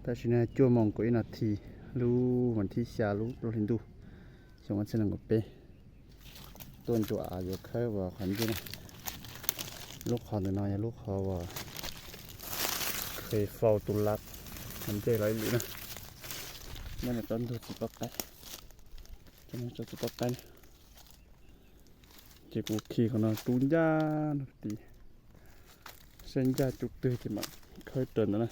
Tam sim no cuaj moos kaum ib nas this, lub vas thib xya lub plaub hlis ntuj, xyoo ob txhiab nees nkaum peb. Tuaj ntsuas av yuav khawb uas qhov ncej na. Lub qhov ntawm no yog lub qhov uas kheev faus tus lab qhov ncej los ib lwm na. Nyob rau tsob ntug txiv pab qaib, tsob ntug txiv pab qaib na. Ces kuv khi qhov no rub ncaj no tid, saib ncaj cum twg ces mam khawb raws ntawd na.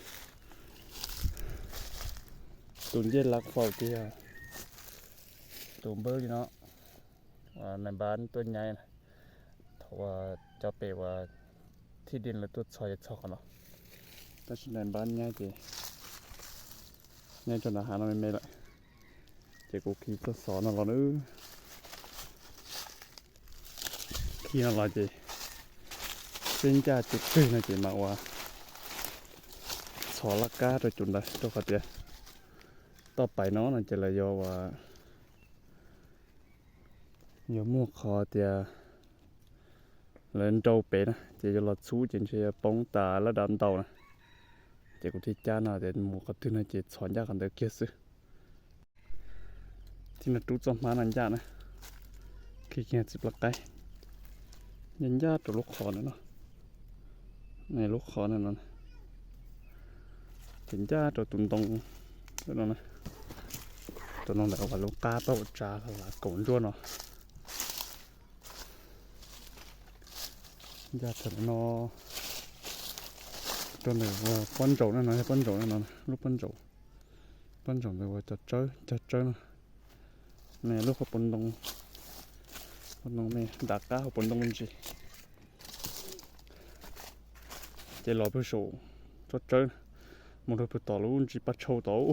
Tus ncej lab faus tiag, tus npawb li no, nais npab tuaj nyaib na, thaum uas cov pem uas thij dij lawv tuaj txhos ces txhos qhov no, tab sis nais npab nyaib ces nyaib rau nram hav no me me lawm. Ces kuv khi txoj xov no los na, khi no los ces saib ncaj cum twg no ces mam ua txhos laj kab rau cum ntawd, rau qhov tias toj pais no no ces lawv yuav ua, yuav muaj qhov tias lawv nrau pem na, ces yuav los txhub ces ntshe yuav poob tas laj dab ntau na. Ces kuv thiaj cab no tias mus qhov twg no ces txhos ncaj qhov ntawd kiag xwb. Thiab no rub txoj hmab no ncaj na, khi kiag txiv pab qaib, ncaj ncaj rau lub qhov no no, lub qhov no no, ces ncaj rau tus ntoo no, tus ntoo ntawm uas lub qab pab ua tsav los kaum ntsuab no. Ncaj thaum no rau ntawm pob ntsaum no no, pob ntsaum no no, lub pob ntsaum, pob ntsaum ntawd uas cog tsawb, cog tsawb no. Nws lub hauv paus ntoo, paus ntoo me nram qab hauv paus ntoo me ntsis. Ces los pwg saum tsob tsawb, mus rau pwg tom lub ntsis paj tshau tod.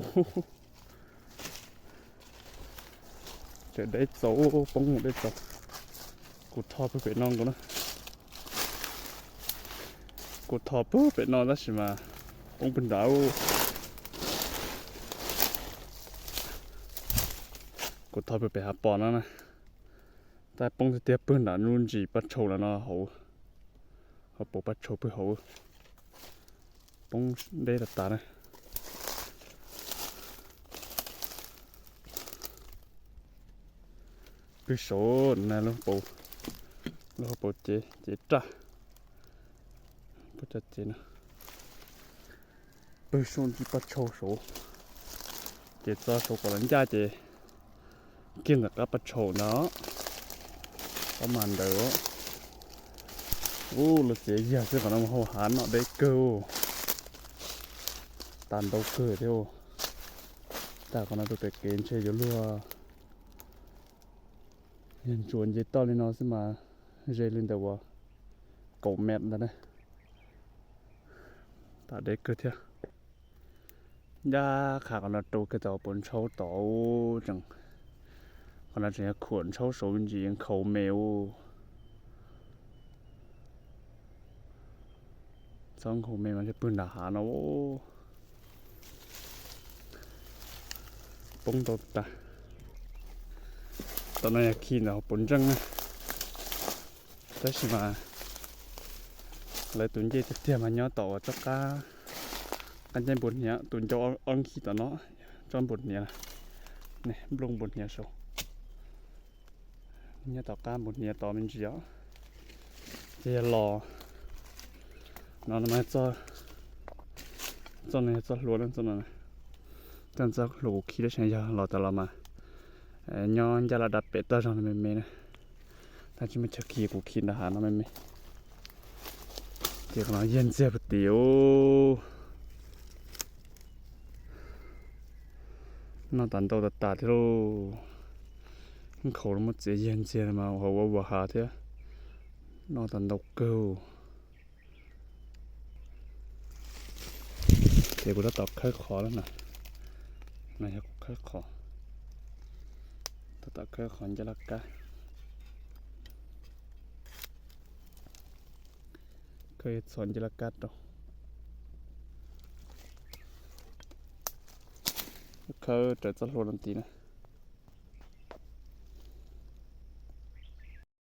Tseem deb txaus, poob mus deb txaus. Kuv tho pwg pem no nkaus na. Kuv tho pwg pem no tab sis mas poob pwg nrad. Kuv tho pwg pem hav pos no na, tab poob tiag tiag pwg nram lub ntsis paj tshau lawm no hauv, hauv paus paj tshau pwg hauv, poob deb tas tas na. Pwg saum na, lub hauv paus, lub hauv paus cev, cev raj, paus cov cev no. Pwg saum ntsis paj tshau saud, ces txog saud kom los ncaj ces kiag ntawm qab paj tshau ntawd, qab mas ntawd. Ub, lub txiav yag xwb, qhov no mus hauv hav no deb kawg, tas ntau kawg thiab. Tas qhov no rau pem kev ntshe yuav luag, yog ntsuas nce toj li no xwb mas ze li ntawm uas kaum mev ntawd na. Tas deb kawg thiab. Ncaj qha qhov no rau kiag tom paus ntshau tod, tseem, qhov no tseem yog khuam ntshau saud ntsis nkhaus me ub. Txhob nkhaus me mas pwg nram hav no. Poob ntau tas. Tom no yog khi ntawm hauv paus ntseej na. Tab sis mas lawv tus ncej tiag tiag mas nyob tom uas tsob qab, qab ncaib npua hniav, tus ncau ob nkig tom no, tsob npua hniav, nplooj npua hniav saud. Nyob tom qab npua hniav tod me ntsis os. Ces yog los no, txoj no yog txoj hlua na, txoj no, txoj hlua kuv khi tab sis yog los tas los mas nyob ncaj laj dab pem toj zog no me me na. Tab sis muaj chaw khi kuv khi nram hav no me me. Ces qhov no yag ntxiag puag tim ub. Noj tas ntau tas tas thiab lauj. Nkhaus los muab txiav yag ntxiag mas hauv ua ua hav thiab. Noj tas ntau kawg. Ces kuv tab tom khawb qhov na, no yog kuv khawb qhov, tab tom khawb qhov ncaj laj kab. Khawb txhos ncaj laj kab rau, khawb raws txoj hlua no tid na.